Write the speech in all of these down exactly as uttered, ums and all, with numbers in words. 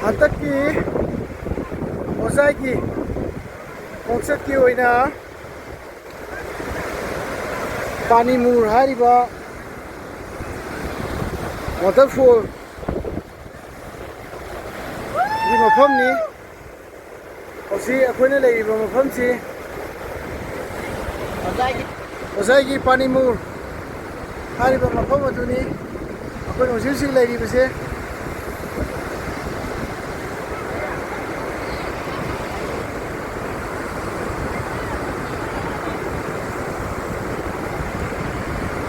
ꯍꯟꯗꯛꯀꯤ ꯍꯣꯖꯥꯏꯒꯤ ꯈꯣꯡꯆꯠꯀꯤ ꯑꯣꯏꯅ ꯄꯥꯅꯤꯃꯨꯔ ꯍꯥꯏꯔꯤꯕ ꯋꯥꯇꯔꯐꯣꯜꯒꯤ ꯃꯐꯝꯅꯤ꯫ ꯍꯧꯖꯤꯛ ꯑꯩꯈꯣꯏꯅ ꯂꯩꯔꯤꯕ ꯃꯐꯝꯁꯤ ꯍꯣꯖꯥꯏꯒꯤ ꯄꯥꯅꯤꯃꯨꯔ ꯍꯥꯏꯔꯤꯕ ꯃꯐꯝ ꯑꯗꯨꯅꯤ꯫ ꯑꯩꯈꯣꯏꯅ ꯍꯧꯖꯤꯛ ꯍꯧꯖꯤꯛ ꯂꯩꯔꯤꯕꯁꯦ꯫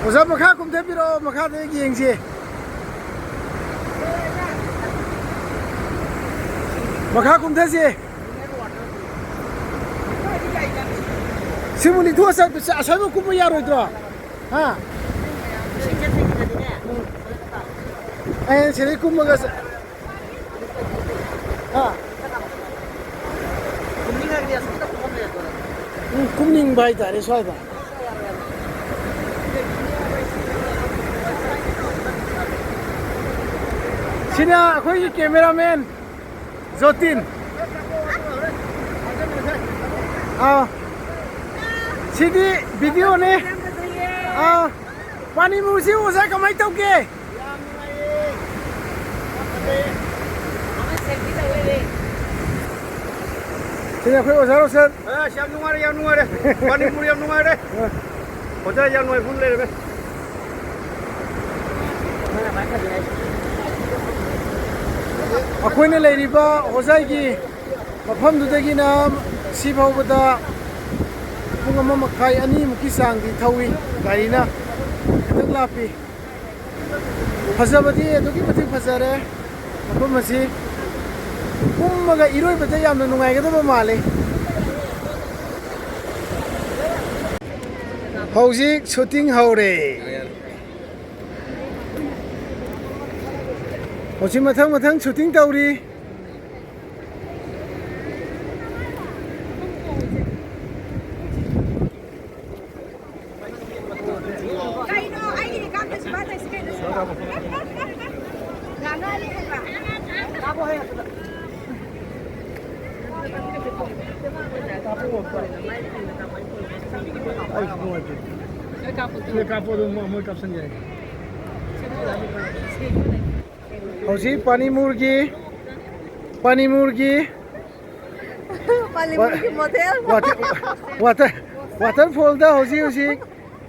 ꯑꯣꯖꯥ, ꯃꯈꯥ ꯀꯨꯝꯊꯕꯤꯔꯛꯑꯣ, ꯃꯈꯥꯗ ꯌꯦꯡꯁꯤ꯫ ꯃꯈꯥ ꯀꯨꯝꯊꯁꯤ꯫ ꯁꯤꯕꯨ ꯂꯤꯊꯣꯛꯑ ꯆꯠꯄꯁꯦ ꯑꯁꯣꯏꯕ ꯀꯨꯝꯕ ꯌꯥꯔꯣꯏꯗ꯭ꯔꯣ? ꯍꯥ? ꯑꯦ, ꯁꯤꯗꯩ ꯀꯨꯝꯃꯒ ꯆꯠ-, ꯍꯥ? ꯎꯝ, ꯀꯨꯝꯅꯤꯡꯕ ꯍꯥꯏꯇꯥꯔꯦ ꯁ꯭ꯋꯥꯏꯗ꯫ ꯁꯤꯅ ꯑꯩꯈꯣꯏꯒꯤ cameraman ꯖꯣꯇꯤꯟ꯫ ꯑꯥ꯫ ꯁꯤꯗꯤ videoꯅꯦ꯫ ꯑꯥ꯫ ꯄꯥꯅꯤꯃꯨꯔꯁꯤ ꯑꯣꯖꯥ ꯀꯃꯥꯏ ꯇꯧꯒꯦ? ꯁꯤꯅ ꯑꯩꯈꯣꯏ ꯑꯣꯖꯥ ꯔꯣꯁꯟ꯫ ꯑꯁ, ꯌꯥꯝ ꯅꯨꯡꯉꯥꯏꯔꯦ, ꯌꯥꯝ ꯅꯨꯡꯉꯥꯏꯔꯦ꯫ ꯄꯥꯅꯤꯄꯨꯔ ꯌꯥꯝ ꯅꯨꯡꯉꯥꯏꯔꯦ꯫ ꯑ꯫ ꯑꯣꯖꯥ, ꯌꯥꯝ ꯅꯨꯡꯉꯥꯏꯕ ꯑꯃ ꯂꯩꯔꯦ꯫ ꯑꯩꯈꯣꯏꯅ ꯂꯩꯔꯤꯕ ꯍꯣꯖꯥꯏꯒꯤ ꯃꯐꯝꯗꯨꯗꯒꯤꯅ ꯁꯤ ꯐꯥꯎꯕꯗ ꯄꯨꯡ ꯑꯃ ꯃꯈꯥꯏ, ꯑꯅꯤꯃꯨꯛꯀꯤ ꯆꯥꯡꯗꯤ ꯊꯧꯏ ꯒꯥꯔꯤꯅ꯫ ꯈꯤꯇꯪ ꯂꯥꯞꯄꯤ꯫ ꯐꯖꯕꯗꯤ ꯑꯗꯨꯛꯀꯤ ꯃꯇꯤꯛ ꯐꯖꯔꯦ ꯃꯐꯝ ꯑꯁꯤ꯫ ꯀꯨꯝꯃꯒ ꯏꯔꯣꯏꯕꯗ ꯌꯥꯝꯅ ꯅꯨꯡꯉꯥꯏꯒꯗꯕ ꯃꯥꯜꯂꯤ꯫ ꯍꯧꯖꯤꯛ shooting ꯍꯧꯔꯦ꯫ ꯍꯧꯖꯤꯛ ꯃꯊꯪ ꯃꯊꯪ shooting ꯇꯧꯔꯤ꯫ ꯀꯩꯅꯣ ꯑꯩꯒꯤ ꯑꯦꯀꯥꯎꯟꯗ ꯁꯨꯃꯥꯏꯅ ꯇꯧꯔꯤꯁꯤ ꯀꯩꯅꯣ ꯁꯤꯕꯣ? ꯉꯥꯡꯅꯔꯤ ꯍꯥꯏꯕ꯫ ꯑꯩ ꯅꯨꯡꯉꯥꯏꯇꯦ꯫ ꯅꯣꯏ ꯀꯥꯞꯄꯣ ꯑꯗꯨꯝ, ꯃꯣꯏ ꯀꯥꯞꯁꯟꯒꯦ ꯍꯥꯏ꯫ ꯍꯧꯖꯤꯛ ꯄꯥꯅꯤꯃꯨꯔꯒꯤ, ꯄꯥꯅꯤꯃꯨꯔꯒꯤ ꯄꯥꯅꯤꯃꯨꯔꯒꯤ ꯃꯣꯗꯦꯜ꯫ ꯋꯥꯇꯔ, ꯋꯥꯇꯔ, ꯋꯥꯇꯔꯐꯣꯜꯗ ꯍꯧꯖꯤꯛ ꯍꯧꯖꯤꯛ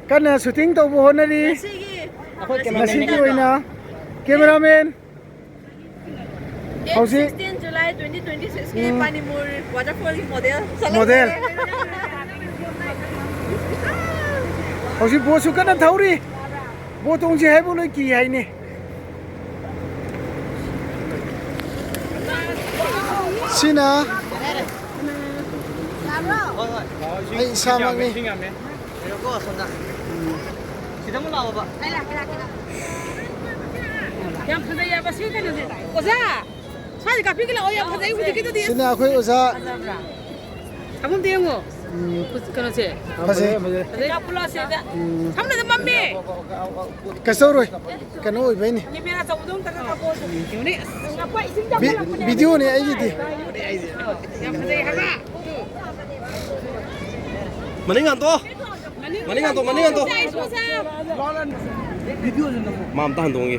ꯀꯟꯅ ꯁꯨꯇꯤꯡ ꯇꯧꯕ ꯍꯣꯠꯅꯔꯤ꯫ ꯉꯁꯤꯒꯤ, ꯉꯁꯤꯒꯤ ꯑꯣꯏꯅ ꯀꯦꯃꯦꯔꯥꯃꯦꯟ꯫ Date ꯍꯧꯖꯤꯛ sixteen July twenty twenty-six ꯀꯤ ꯎꯝ꯫ ꯄꯥꯅꯤꯃꯨꯔ ꯋꯥꯇꯔꯐꯣꯜꯒꯤ ꯃꯣꯗꯦꯜ ꯆꯠꯂꯦ꯫ ꯃꯣꯗꯦꯜ꯫ ꯍꯧꯖꯤꯛ ꯕꯣꯠꯁꯨ ꯀꯟꯅ ꯊꯧꯔꯤ꯫ ꯕꯣꯠ ꯇꯣꯡꯁꯤ ꯍꯥꯏꯕꯨ ꯂꯣꯏ ꯀꯤ ꯍꯥꯏꯅꯤ꯫ ꯁꯤꯅ ꯑꯩ ꯏꯁꯥꯃꯛꯅꯤ꯫ ꯉꯥꯏꯈꯣꯀꯣ, ꯑꯁꯣꯝꯗ꯫ ꯁꯤꯗ ꯑꯃꯨꯛ ꯂꯥꯛꯑꯣꯕ꯫ ꯌꯥꯝ ꯐꯖꯩ ꯍꯥꯏꯕ ꯁꯤ ꯀꯩꯅꯣꯁꯦ꯫ ꯑꯣꯖꯥ! ꯁ꯭ꯋꯥꯏꯗ ꯀꯥꯞꯄꯤꯒꯦ ꯂꯥꯛꯑꯣ, ꯌꯥꯝ ꯐꯖꯩ ꯍꯧꯖꯤꯛꯀꯤꯗꯨꯗꯤ꯫ ꯁꯤꯅ ꯑꯩꯈꯣꯏ ꯑꯣꯖꯥ꯫ ꯐꯖꯕ꯭ꯔꯥ? ꯁꯥꯃꯨꯗꯨ ꯌꯦꯡꯉꯣ꯫ ꯎꯝ꯫ ꯀꯩꯅꯣꯁꯦ꯫ ꯐꯖꯩ꯫ ꯐꯖꯩ꯫ ꯀꯥꯞꯄꯨ ꯂꯥꯎ ꯁꯤꯗ꯫ ꯎꯝ꯫ ꯁꯝꯅꯗ ꯃꯝꯃꯦ꯫ ꯀꯩꯁꯨ ꯇꯧꯔꯣꯏ꯫ ꯀꯩꯅꯣ ꯑꯣꯏꯕꯩꯅꯤ꯫ ꯀꯦꯃꯦꯔꯥ ꯑꯆꯧꯕꯗꯣ ꯑꯝꯇꯒ ꯀꯥꯞꯄꯛꯑꯣ꯫ ꯌꯦꯡꯉꯨꯅꯦ꯫ ꯑꯁ꯫ ꯉꯥꯛꯄ ꯏꯁꯤꯡ ꯆꯥꯎꯈꯠꯂꯛꯄꯅꯦ꯫ ꯚꯤꯗꯤꯑꯣꯅꯦ ꯑꯩꯒꯤꯗꯤ꯫ ꯌꯥꯝ ꯐꯖꯩ ꯍꯥꯏꯕ꯫ ꯃꯅꯤꯡ ꯍꯟꯗꯣꯛꯑꯣ꯫ ꯃꯅꯤꯡ ꯍꯟꯗꯣꯛ, ꯃꯅꯤꯡ ꯍꯟꯗꯣꯛ꯫ ꯃꯥ ꯑꯝꯇ ꯍꯟꯗꯣꯛꯑꯒꯦ꯫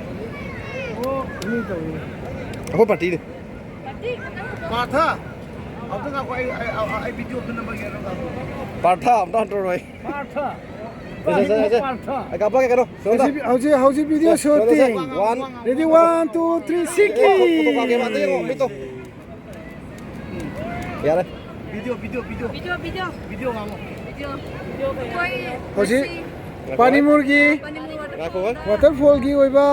ꯑꯩꯈꯣꯏ ꯄꯥꯔꯇꯤꯅꯦ꯫ ꯄꯥꯔꯊ, ꯑꯝꯇ ꯉꯥꯏꯈꯣ, ꯑꯩ, ꯑꯩ, ꯑꯩ, ꯑꯩ ꯚꯤꯗꯤꯑꯣ ꯑꯝꯇ ꯅꯝꯃꯒꯦ, ꯑꯗꯨꯒ꯫ ꯄꯥꯔꯊ, ꯑꯝꯇ ꯍꯟꯗꯣꯔꯛꯑꯣ꯫ ꯄꯥꯔꯊ꯫ ꯁꯦ, ꯁꯦ, ꯁꯦ, ꯁꯦ꯫ ꯄꯥꯔꯊ꯫ ꯑꯩ ꯀꯥꯞꯄꯛꯀꯦ ꯀꯩꯅꯣ, ꯁꯣꯝꯗ꯫ ꯍꯧꯖꯤꯛ, ꯍꯧꯖꯤꯛ, ꯍꯧꯖꯤꯛ ꯚꯤꯗꯤꯑꯣ ꯁꯦ, ꯁꯦ, ꯁꯦ꯫ ꯁꯨꯠꯇꯤ꯫ One꯫ Ready, one, two, three, ꯁꯤꯛꯀꯤ꯫ ꯐꯣꯇꯣ ꯀꯥꯞꯀꯦꯕ, ꯑꯝꯇ ꯌꯦꯡꯉꯣ, ꯃꯤꯠꯇꯣ꯫ ꯌꯥꯔꯦ꯫ Video, video, video. Video, video. Video ꯉꯥꯡꯉꯣ꯫ ꯚꯤꯗꯤꯑꯣ꯫ ꯑꯩꯈꯣꯏ ꯍꯧꯖꯤꯛ ꯉꯁꯤ ꯄꯥꯅꯤꯃꯨꯔꯒꯤ ꯄꯥꯅꯤꯃꯨꯔ ꯉꯥꯏꯈꯣ, ꯉꯥꯏꯈꯣ꯫ ꯋꯥꯇꯔꯐꯣꯜꯒꯤ ꯑꯣꯏꯕ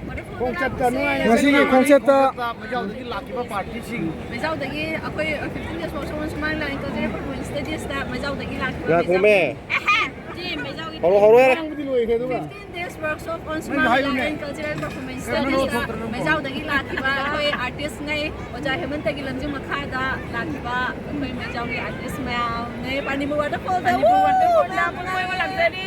ꯋꯥꯇꯔꯐꯣꯜꯗ ꯈꯣꯡꯆꯠꯇ ꯂꯥꯛꯄꯁꯦ ꯅꯨꯡꯉꯥꯏꯅ ꯉꯁꯤꯒꯤ ꯆꯠꯂꯤ꯫ ꯈꯣꯡꯆꯠꯇ ꯃꯩꯖꯥꯎꯗꯒꯤ ꯂꯥꯛꯈꯤꯕ ꯄꯥꯔꯇꯤꯁꯤꯡ꯫ ꯃꯩꯖꯥꯎꯗꯒꯤ ꯑꯩꯈꯣꯏ fifteen days workshop on Suman Line Cultural Performance Studies ꯇ ꯃꯩꯖꯥꯎꯗꯒꯤ ꯂꯥꯛꯈꯤꯕ ꯉꯥꯏꯈꯣꯃꯦ꯫ ꯃꯩꯖꯥꯎ-, ꯑꯦꯍꯦ! ꯁꯤ ꯃꯩꯖꯥꯎꯒꯤ ꯍꯧꯔꯣ, ꯍꯧꯔꯣ ꯌꯥꯔꯦ꯫ ꯅꯪꯕꯨꯗꯤ ꯂꯣꯏꯈ꯭ꯔꯦ ꯑꯗꯨꯒ꯫ Fifteen days workshop on ꯅꯪ Suman ꯍꯥꯏꯌꯨꯅꯦ꯫ Line Cultural Performance ꯀꯩꯅꯣ Studies ꯇ ꯊꯣꯛꯇ꯭ꯔꯦ ꯅꯪ ꯃꯩꯖꯥꯎꯗꯒꯤ ꯂꯥꯛꯈꯤꯕ ꯑꯩꯈꯣꯏ artist ꯉꯩ, ꯑꯣꯖꯥ ꯍꯦꯃꯟꯇꯒꯤ ꯂꯝꯖꯤꯡ ꯃꯈꯥꯗ ꯂꯥꯛꯈꯤꯕ ꯑꯩꯈꯣꯏ ꯃꯩꯖꯥꯎꯒꯤ artist ꯃꯌꯥꯝꯅꯦ꯫ ꯄꯥꯅꯤꯄꯨꯔ waterfall ꯗ꯫ ꯄꯥꯅꯤꯄꯨꯔ waterfall ꯗ ꯌꯥꯝ ꯅꯨꯡꯉꯥꯏꯕ ꯂꯥꯛꯆꯔꯤ꯫